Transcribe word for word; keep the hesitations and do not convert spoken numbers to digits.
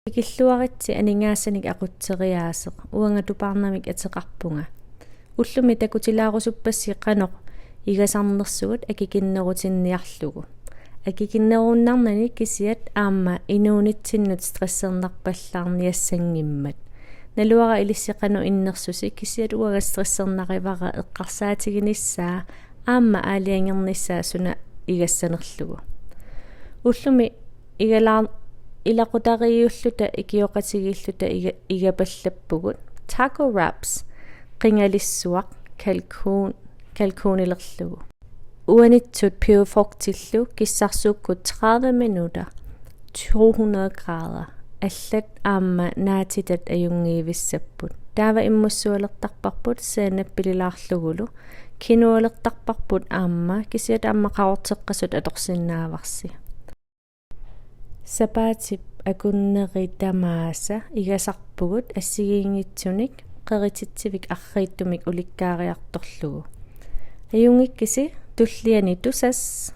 Tikilluaritsi aningaasanik aqutseriaaseq, uanga tupaarnamik ateqarpunga. Ullumi takutilaarusuppassi qanoq igasarnersugut akikinnerutinniarlugu. Akikinnerunnarnani kisiat aamma inuunitsinnut stressernarpallaarniassanngimmat. Naluara ilissi qanoq innersusi, kisiat uanga stressernarivara eqqarsaatiginissaa aamma aalajangernissaa suna igassanerlugu. Ullumi igalaar-, ilaqutariiulluta ikioqatigiilluta iga-, igapallappugut taco wraps, qingalissuaq kalkuun-, kalkuunilerlugu. Uanitsut peberfrugtillu kissarsuukkut tredive minutter, to hundrede grader. Allat aamma naatitat ajunngiivissapput. Taava immussualertarparput senappililaarlugulu. Quinoalertarparput aamma, kisiat aamma qaqorteqqasut atorsinnaavarsi. Sapaatip akunneri tamaasa igasarpugut assigiinngitsunik qerititsivik arriitsumik ulikkaariartorlugu. Ajunngikkisi, tulliani tusas.